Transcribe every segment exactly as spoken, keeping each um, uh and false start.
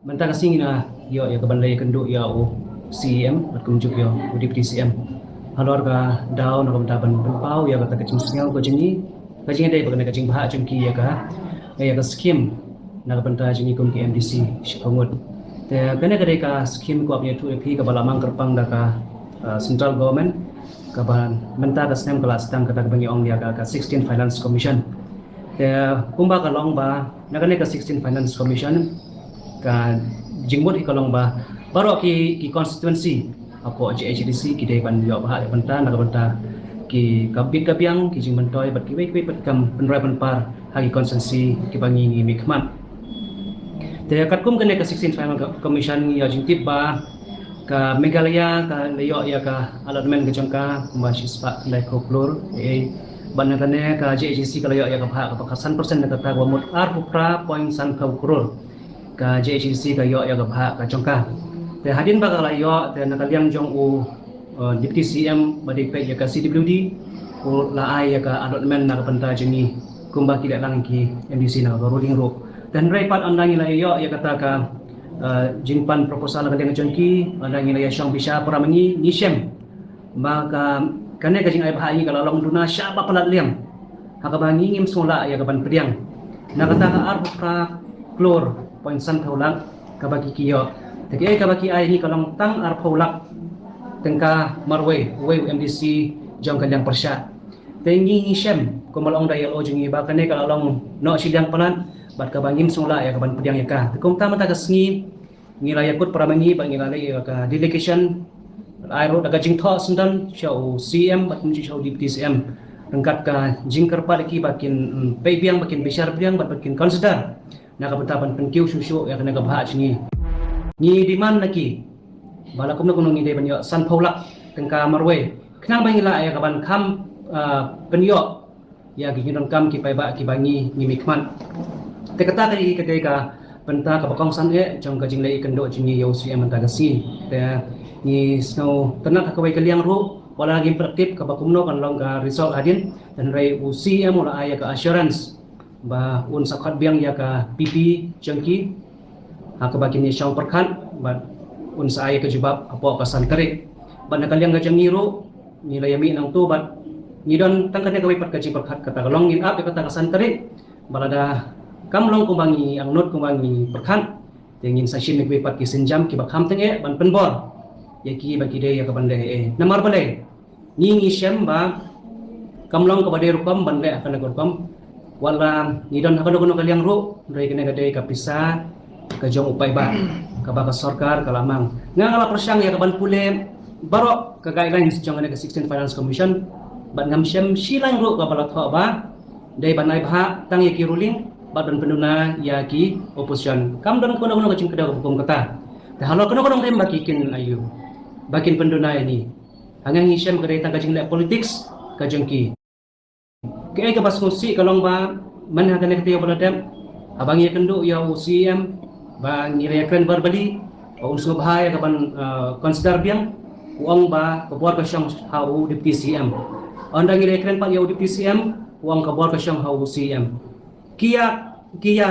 Mynta ka sngi ngi la ïoh ïa ka ban leit ïakynduh ïa u C E M bad kumjuh ïa u Deputy C E M halor ka daw na ka bynta ban pynpaw ïa kata ka jingsngew ka jong ngi, ka jingïadei bad kane ka jingbha jong ki ïa ka, ïa ka skim na ka bynta jong ngi kum ki M D C shiphew ngut. Te kane ka dei ka skim, ko ap ïa tu ïa phi, kaba la mang kyrpang da ka, uh, central government, kaba mynta ka snem ka la sdang kata kaba ngi ong ïa ka, ka sixteen Finance Commission. Te kumba ka long ba na kane ka sixteen Finance Commission, ka jingmut hi ka long ba baroh ki, ki constituency hapoh J H A D C ki dei ban ïoh bha ïa bynta na ka bynta ki, ka bit ka biang, ki jingmyntoi bad kiwei kiwei pat ki kam pynroi pynpar ha ki constituency kiba ngi, ngi mihkhmat. Te katkum kane ka sixteen Finance Commission ngi ïoh jingtip ba ka Meghalaya ka la ïoh ïa ka allotment ka jong ka kumba shispah khyndai phew klur, eh, bad na kane ka J H A D C ka la ïoh ïa ka bhah kaba khatsan percent na kata, kaba mut arphew phra point san phew klur ka J H A D C ka ïoh ïa ka bhah ka jong ka. Te hadien ba ka la ïoh, te na ka liang jong u, uh, Deputy C E M ba dei peit ïa ka C W D, u la ai ïa ka allotment na ka bynta jong ngi kumba ki leh lang ki M D C na ka ruling ruh. Te hynrei pat ynda ngi la ïoh ïa kata ka, uh, jingpan proposal na ka liang jong ki, ynda ngi la ïa shong bishar para ma ngi, ngi shem ba ka, kane ka jingai bhah ngi ka la long duna shah ba palat liang, ha kaba ngi ngim sngewlah ïa ka ban pdiang na kata ka arphew phra klur point san phew lak kaba ki, ki ïoh. Te kaei kaba ki ai ngi ka long tang arphew lak tyngka marwei uwei u M D C jong ka liang pyrshah. Te ngi, ngi shem kumba la ong da i L O jong ngi ba kane ka la long noh shiliang palat bad kaba ngim sngewlah ïa ka ban pdiang ïa ka. Te kumta mynta ka sngi ngi la ïakut para ma ngi bad ngi la leit ïa ka delegation, ai ruh da ka jingthoh syndon sha u C E M bad kumjuh sha u Deputy C E M ryngkat ka jingkyrpad ïa ki ba kin, mm, peit biang, ba kin bishar biang bad ba kin consider na ka bynta ban pynkiew shuh shuh ïa kane ka bhah jong ngi. Ngi demand na ki ba la kumno kumno ngi dei ban ïoh san phew lak tyngka marwei khnang ba ngi lah ïa ka ban kham, ah, pynïoh ïa ki jingdonkam ki paidbah kiba ngi, ngi mihkhmat. Te kata ka dei, ka dei ka bynta kaba kongsan eh jong ka jingleit ïakynduh jong ngi ïa u C E M mynta ka sngi. Te ngi sngewtynnat ha kawei ka liang ruh, wat la ngim pat tip kaba kumno kan long ka result hadien, hynrei u C E M u la ai ïa ka assurance ba un sa khot biang ïa ka P P jong ki ha kaba kin ïa shong pyrkhat bad un sa ai ïa ka jubab hapoh ka san tarik. Bad na ka liang ka jong ngi ruh ngi la ïa mih nangtu bad ngi don tang kane kawei pat ka jingpyrkhat, kata ka long ngin ap ïa kata ka san tarik. Bad lada kam long kumba ngi angnud, kumba ngi pyrkhat, te ngin sa shim ïa kawei pat ki sienjam kiba kham tyngeh ban pynbor ïa ki ba ki dei ïa ka ban leh eh. Namar balei? Ngi, ngi shem ba kam long kaba dei rukom ban leh ha kane ka rukom. Wat la ngi don ha kano kano ka liang ruh, hynrei kane ka dei ka pisa ka jong u paidbah kaba ka sorkar ka la mang. Nga, nga la pyrshang ïa ka ban pule baroh ka guidelines jong kane ka sixteen Finance Commission bad ngam shem shi lain ruh kaba la thoh ba dei ban ai bhah tang ïa ki ruling bad ban pynduna ïa ki opposition. Kam don kano kano ka jingkdew kaba kum kata. Te halor kano kano ka rukom ba ki kin ïoh, ba kin pynduna ïa ngi. Ha nga ngi shem ka dei tang ka jingleh politics ka jong ki. Kaei kaba sngewsih ka long ba mynta ha kane ka taïew ba la dep, haba ngi ïakynduh ïa u C E M ba ngi la ïakren verbally ba un sngewbha ïa ka ban, eh, consider biang, u ong ba ka bor ka shong ha u Deputy C E M. Ynda ngi la ïakren pat ïa u Deputy C E M, u ong ka bor ka shong ha u C E M. Ki ïa, ki ïa,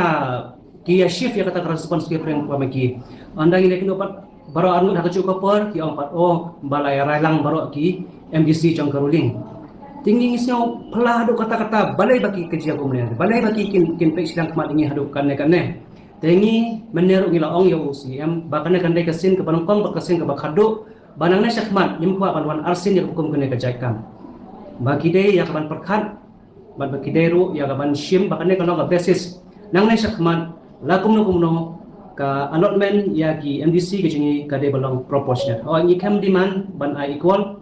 ki ïa shift ïa kata ka response ki pyrshang ba ma ki. Ynda ngi la ïakynduh pat baroh arngut ha kajuh ka por, ki ong pat, oh, ba la ïa rai lang baroh ki M D C jong ka ruling. Te ngi, ngi sngew phylla haduh katta katta, balei ba ki kynjia kumne, balei ba ki kin, kin peit shiliang khmat ïa ngi haduh katne katne. Te ngi mynne ruh ngi la ong ïa u C E M ba kane kan dei ka sien kaba nyngkong bad ka sien kaba khatduh, ba nangne shakhmat ngim kwah ban wan arsien ïa kaba kum kane ka jait kam. Ba ki dei ïa ka ban pyrkhat bad ba ki dei ruh ïa ka ban shim ba kane ka long ka basis. Nangne shakhmat la kumno kumno ka allotment ïa ki M D C ka jong ngi ka dei ban long proportionate. Hooid, ngi khlem demand ban ai equal,